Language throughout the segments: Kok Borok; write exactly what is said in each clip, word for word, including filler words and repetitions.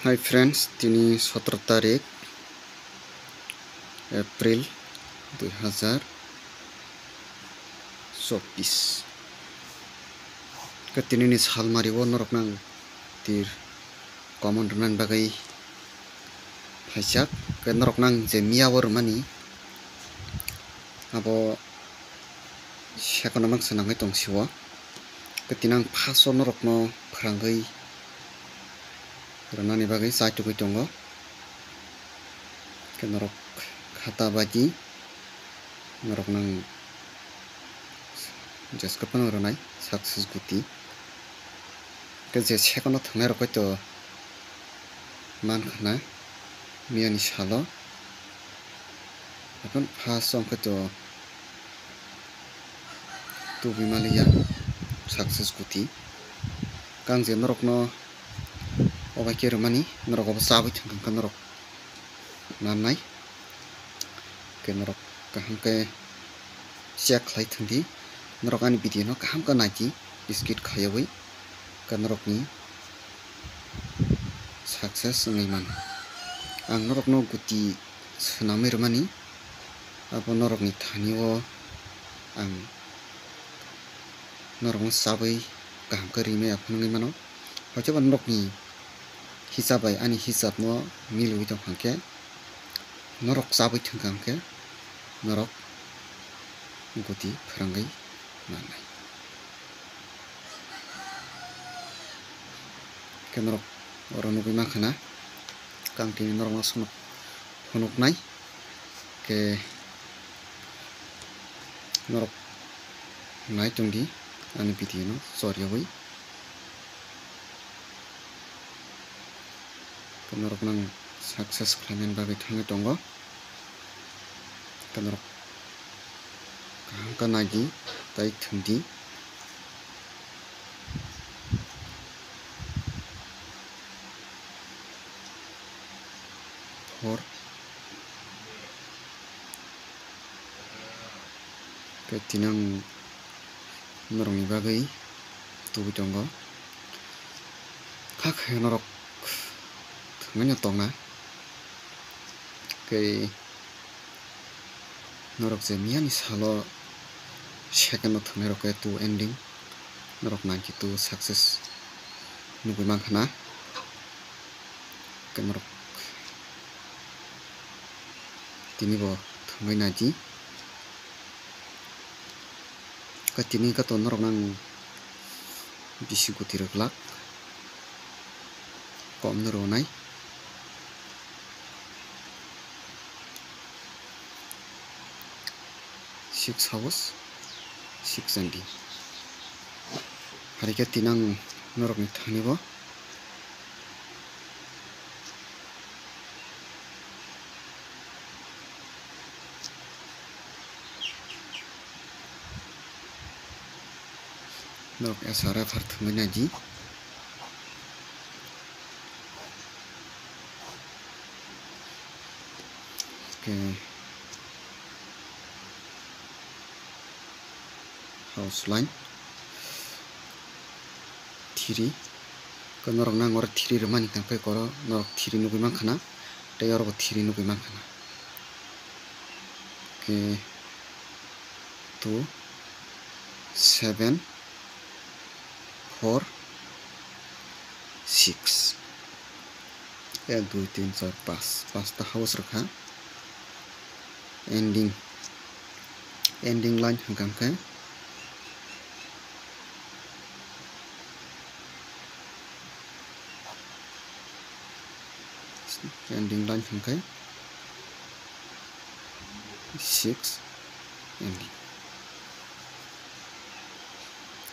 Hi friends, tini sotro tarik April dui hazar chobbish. Ke tini ni salmari o norok nang tir comment rwnani bagwi phaijak. Ke norok nang je miya o rwmani abo sekono mang swnamwi tong sio. Ke tini ang first o norok no phrangwi rwnani bagwi chai tugwi tongo. Khe norok khata bai di norok nang jesko phano rwnai success guti. Khe je sekono thwngnai rok hoi to mankha na miyani salo. Ekhon first o hwnkhe to tubui maliya success guti. Kang je norokno obai khe rwmani, norok obo chabwi thwng kha norok nannai. Khe norok kaham khe check khlai thwng di, norok ani video no kaham khe nai di, skip khaiyawi khe norokni success wngwi mano. Ang norokno guti swnamwi rwmani, abo norokni thani o ang norokno chabwi kaham khe rimwi aphunugwi mano. Hoicheba norokni hisab bai ani hisab no milwi tong kha khe, norok chabwi thwng kha khe norok guti phrangwi manai. Khe norok oro nugwi mankha na, kang tini norokno phunuknai. Khe norok nai tong di ani video no choriyawi. Khe norok nang success khlaimani bagwi thangwi tongo. Khe norok kaham khe nai di tei thwng di. Hor. Khe tini ang norokni bagwi tubui tongo. Kha khe norok thwngwi no tongna. Khe norok je miyani salo second o thwngnai rok khe two ending, norok ninety two success nugwi mankha na. Khe norok tini bo thwngwi nai di. Khe tini khe to norok nang bisi guti rwglak, kom no rwnai. Six house, six ending. Hari khe tini ang norokni thani bo. Norok S R F R thwngwi nai di. Khe house line three. Khe norok nang oro three rwmani tang khe oro norok three nugwi mankha na, tei oro bo three nugwi mankha na. Khe two, seven, four, six. Ek, dui, tin, char, panch. Panchta house rwkha. Ending. Ending line hwnkha khe ending line hwnkhe six ending.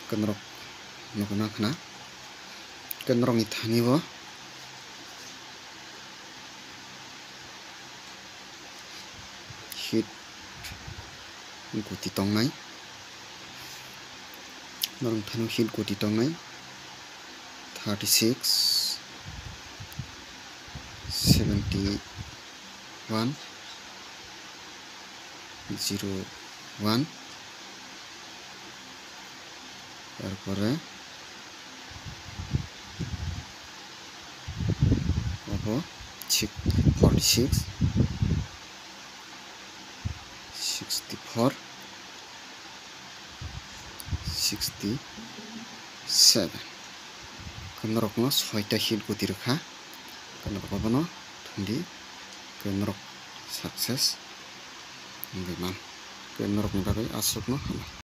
Khe norok nugwi mankha na, khe norokni thani o hit guti tongnai, norok thani o hit guti tongnai thirty six, seventy one, zero one, tarpore Bo six, forty six, sixty four, sixty seven. Norokno soita hit guti rwkha. Norok abono thumdi, norok success wngwi man. Norokni bagwi aswkno hambai.